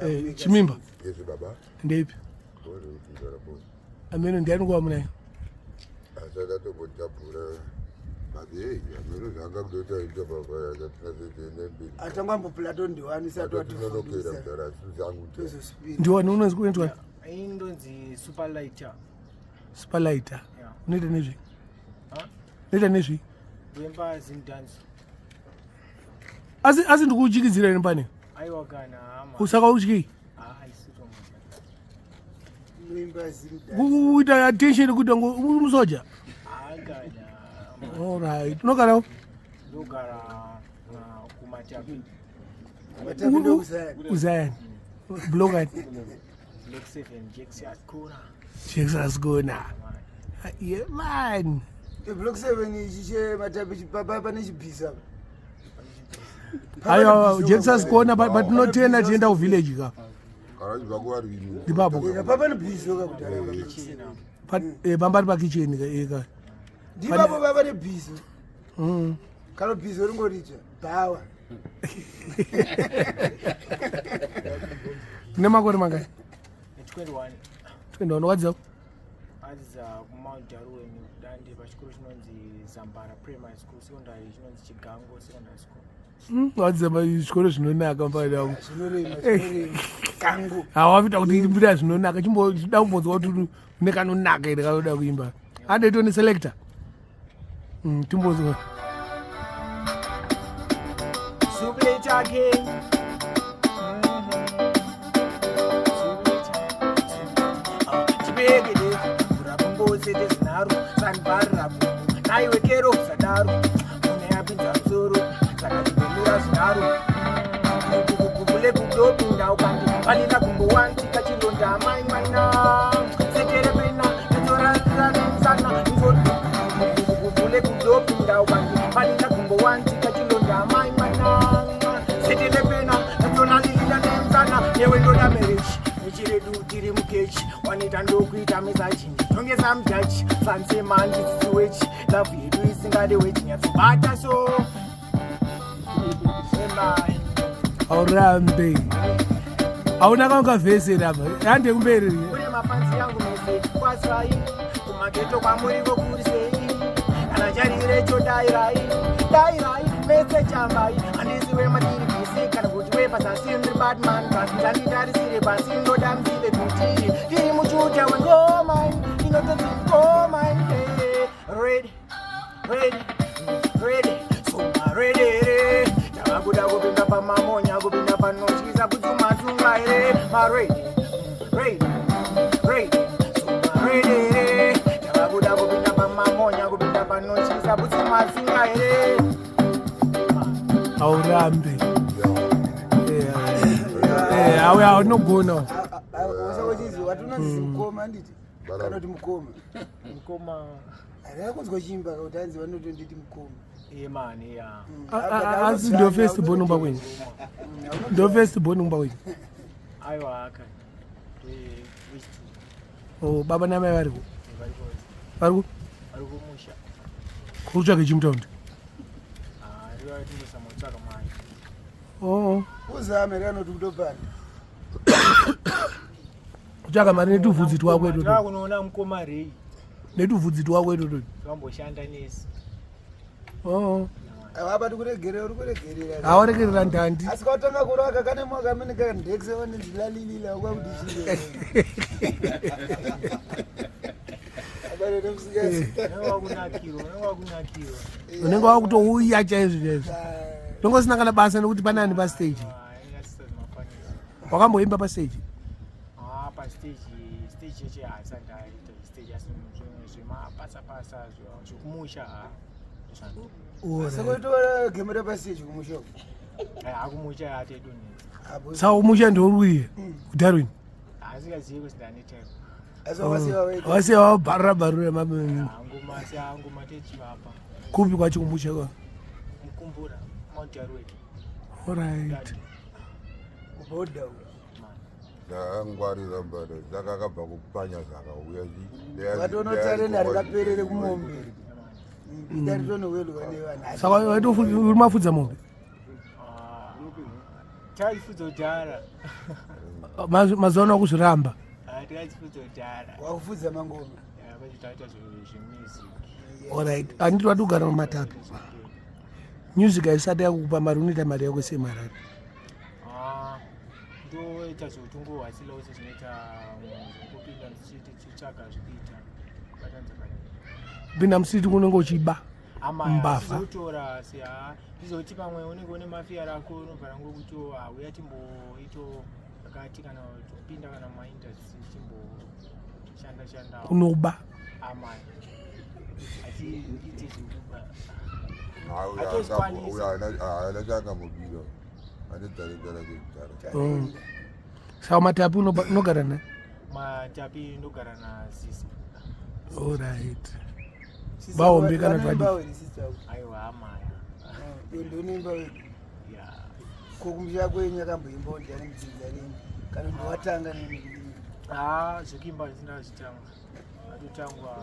Eh, chimimba Yes baba. Ndeipi? Ameno ndiani kuva munayo? Asati atombotapura mabei ameno zvanga kutoita ita baba yakatinazvene Atanga amboplato ndiwani sati watinonokera mudhara zangu. Ndiwani unonzi kuitwa? Indonzi superlighter. Superlighter. Unoita nezvi? Unoita nezvi? Kuimba zim dance. Asi asi ndikuuchikidzira ini pane? Aiwa kana hama. Usaka utyei? Kuita attention kuita uri musoja? All right. Unogara? Ndogara kumatapi. Uzayani. Block ani? Block 7 Jackson Corner. Jackson Corner. Yeah man. Block 7 ichi chematapi pane chibhisa. Aiwa Jackson Corner but tinotena tienda ku village ka. Ndipapo. Papa nebhiso ka kudhara. But eh bambari pa kitchen ka eh ka. Ndipapo baba nebhiso. Kana bhiso ringoritsva bhawa. Une makore mangani? 21. 21 wadzidza? Adzidza kuMount Darwin Dande pachikoro chinonzi Zambara Primary School secondary chinonzi Chigango Secondary School. Wadzidza zvikoro zvinonaka mfana wangu. Zvinorema, zvinorema. Gango. Hawapita kuti imbira zvinonaka chimboda kumbonzwa kuti une kanonaka here kanoda kuimba. Andoitwa ne selector. Timbonzwa. Superlighter King. Naiwe kero sadaro mune yapinza musoro saka chimbomira zvinaro kuguvule kudopinda ukandi valila gumbo wantika chilonda mai mwana setere pena natoranira nemusana kuguvule kudopinda ukandi valila gumbo wantika chilonda mai mwana setere pena natonalilila nemusana newe ndoda marriage nechiredu tiri mukechi wanoita ndokuita misachinji tongesa mujaji sansemandidziwechi love yedu isingade wechinyatsobata so Aurambe. Hauna kanga vhesi here apa? Hande kumberi. Kune mafansi yangu mese kwasai kumageto kwamuriko kuri sei kana charire chodairai dairai mese chambai handisi wematiribisi kana kuti wepasasi ndiri batman kasi ndanditarisire pasi ndoda muzive kuti ndiri muchuta wengoma inotonzi ngoma ready ready ready soma ready here tavakuda kupinda pamamonya kupinda panotyisa kutsumatsunga here maready ready ready soma ready here tavakuda kupinda pamamonya kupinda panotyisa kutsumatsunga here Aurambe. Auya unogona. Usakochizi watunonzi mukoma handiti? Kana kuti mukoma. Mukoma. Akakunzwa chimba kuti hanzi vanotonditi mukoma. Emani ya. Asi ndo first born umba kwenyu. Ndo first born umba kwenyu. Aiwa aka. Oh, baba namai variko. Variko? Vari kumusha. Kutsvaka chimutaundi. Ah, riva tingosamotsvaka mari. Oh. Uzame ranoti kutopanda. Kutsvaka mari netuvhudzi twako itoto. Kunoona mukoma rei. Netuvhudzi twako itoto. Vamboshanda nesi. Oh. Avabati kuregerera uri kuregerera. Awaregerera ndandi. Asi kwatanga kuraka kane mwaka amene kandekse vanenzilalilila kwakuti chii. Unenge wakutouya chaizvo chaizvo. Tongosina kana basa nekuti panani pastage. Wakamboimba pastage? Ah, pastage stage yacho haasati aita stage asi zvemapasa pasa zvekumusha. Saka unotora gemera pastage kumusha? Akumusha atedonetsa. Saka kumusha ndouye kuDarwin? Asikazivi kuti ndane time. Asi wakasiya wega. Wasiya wabharura bharura Ngoma ngoma techivapa. Kupi kwacho kumusha kwa? Mukumbura Mount Darwin. All right. Kuboda uko. Ndakangwarira mbada saka akabva kupanya zvakauya Vatoona talent harikaperere kumombe. Ritonowelwa nevanhu. Saka uri mafudza mombe? Takachifudza kudhara. Mazuva ano wakuzviramba. Ah, takachifudza kudhara. Wakufudza mangoma. Yeah, manje taita zvemusic. Alright, handiti wati kugara mumatapi. Music haisati yakukupa mari, unoita mari yako semarari. Ah, ndoita zvekutongohwasila use zvinoita zvekupinda tichitsvaga zvekuita kubatanidza Kupinda musiti kunenge uchiba. Amaya. Mbavha. Kutora asi ha izoti pamwe unenge une mafia rako unobva rangokuti hauya timboito akati kana topinda kana mumaindastry timboshanda shandawo. Unoba. Amaya, atiite zvekuba. Haana chaangamubira, ane talenta rake kudhara. Saka matapi unogara naye? Matapi ndogara nasisi. Alright. Bahombe kana Vanoimba twadi. here sister wako? Aiwa, amaya. Ah, iwe ndounoimba wega? Ya. Ko kumusha kwenyu akamboimbawo ndiani mudzinza renyu kana kuti watanga nemi? Ha, zvekuimba zvisina zvitanga atotangwa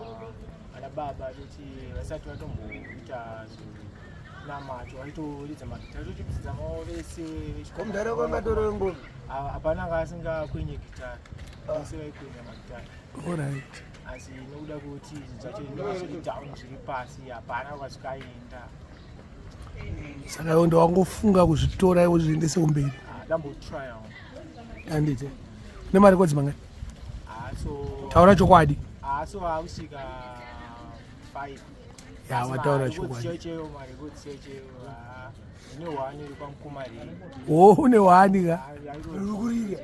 ana baba, toti vasati vatomboita zvenamato vaitoridza magita, tochidzidza mavo vese. Ko mudhara wako angatorove ngoma? Hapana anga asingakwenye gitari, vese vaikwenya magitari. Asi nokuda kwekuti zvinhu zvacho zvinenge zviri down, zviri pasi, hapana kwazvikaenda. Saka iwe ndowangofunga kuzvitora iwe zviendese kumberi? Ndambotryawo. Handiti nemarekodzi mangani? So Taura chokwadi. So akusvika 5. Ya, wataura chokwadi. Chaichaiwo, marekodzi chaichaiwo ine one iri kwamukoma rei. O, une one ka? Ruri kurira.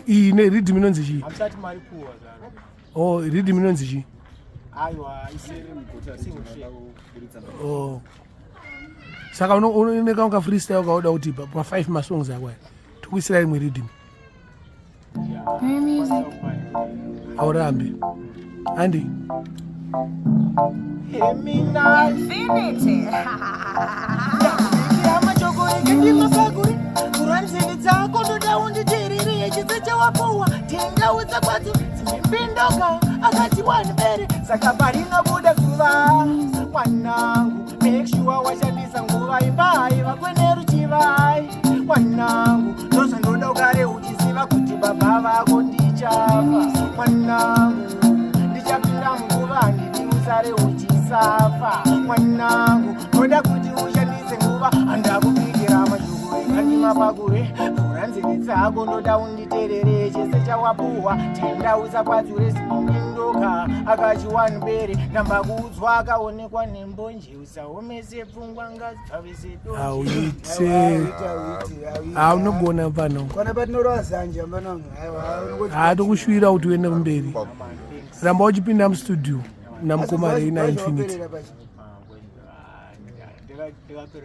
Iyi ne riddim inonzi chii? Hamusati mari kuwa zvaro. O, riddim inonzi chii? Aiwa, isiri single track. Oh. Saka une kaunga freestyle kauda kuti pa5 masongs ako aya tikuisira rimwe riddim. Yeah. Aurambi andi. Mina Infinity. Ndimapaguri kuranzini dzako, ndoda unditiriri chitse chawapuwa tingaudza kwadzo dzimipindoka akati wanibere. Saka parinobuda zuva, mwanangu, make sure washandisa nguva, imbai vakweneruchivai. Mwanangu, ndozvandoda ugare uchiziva kuti baba vako ndichafa. Mwanangu, ndichapinda munguva, handidi usare uchisafa. Mwanangu, ndoda kuti ushandise nguva, handakubikira mashoko ekandimapakure vhura nzeve dzako, ndoda unditerere chese chawapuhwa tenda usakwadzure simupindoka akachiwanbere ndamba kuudzwa akaonekwa nembonje usaomese pfungwa ngadzipfavise. Auite. Ha, unogona pano. Kwana patinorova zanja mbanangu, aiwa. Ha, tokushuvira kuti uende kumberi, ramba uchipinda mustudio namukoma Rei naInfinity. Ndakapera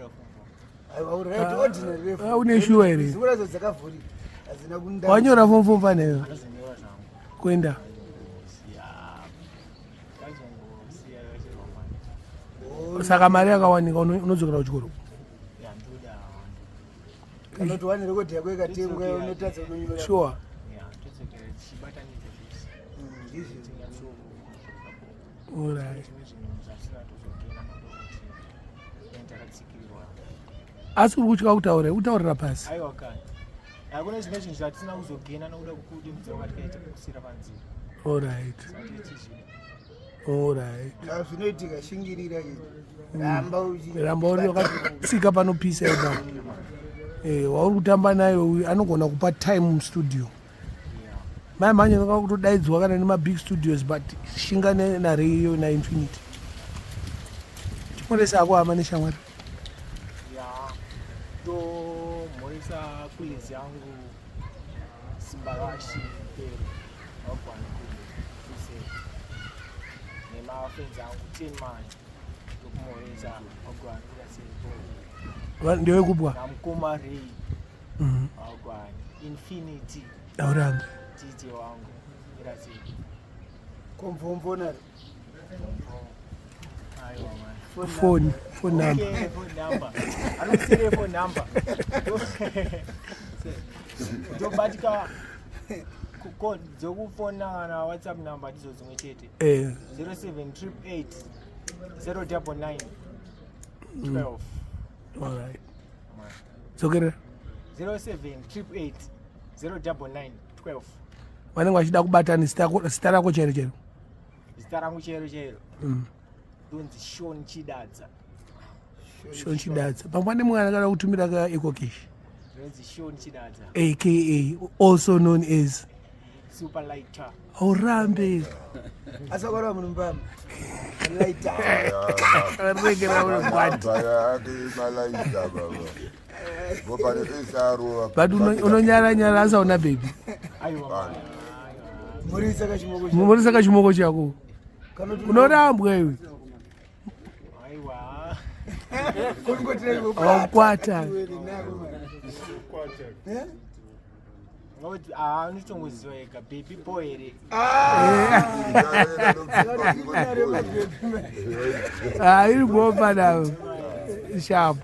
fumbo. Ah, une shuwa here? Zikuradzo dzakavhurika, hadzina kunda. Wanyora form four paneyo? Ndazonyora zvangu. Kuenda. Ndazongosiya yachirwa manje. Saka mari yakawanika, unodzokera kuchikoro? Ya, ndoda. Kana kuti wane rekodhi yako ikatengwa, unotadza kunonyora? Sure. Ya, todzokera tichibatanidza zvese. Ndizvo. Tinyatso zvimwe zvinhu zvatisina tozogena nokuti takatsikirirwa. Asi uri kutya kutaura, utaurira pasi. Aiwa kani, hakuna zvimwe zvinhu zvatisina kuzogena nokuda kukudimbidzira kwatikaita kusira panzira. Saka tichizvida. Alright. Ah, zvinoitika, shingirira chete, ramba Ramba uri wakatsika panopisa ipapo. Wauri kutamba nayo uyu anogona kupa time mustudio. Mai manje noka kutodaidzwa kana nemabig studios, but shinga naReiyo naInfinity. Chimoresa ako hama neshamwari. Ya, ndomhoresa kulezi yangu Simbarashi Pero wagwana kuse nemafriends angu Tinman, ndokumhoresa wagwana kuda. Ndewekupwa? Namukoma Rei wagwana Infinity. Aurambi. DJ wangu irasi. Komvomvonaro. Aiwa man. Phone number. Okay, phone number. Anokusire phone number. Ndobatika dzokufona kana WhatsApp number ndidzo dzimwe chete. 0788 099 12. Alright, dzokerera. 07 888 099 12. Vanenge vachida kubatani zita rako chero chero. Zita rangu chero chero ndonzi Shon Chidadza. Shon Chidadza. Pamwe pane mwana akada kutumira ka EcoCash. Ndonzi Shon Chidadza. Aka also known as Super Lighter. Aurambe. Asakora munhu mbama laita. Regera unogwati. Malaita baba. Ngopane esarova. But unonyara nyara asaona baby. Aiwa. Murisa kachimoko. Murisa kachimoko chako. Unorambwa iwe. Aiwa. Aukwata. Ngoti ah unotongoziva ega baby boy here. Ah, iri kuopa nawo. Sharp.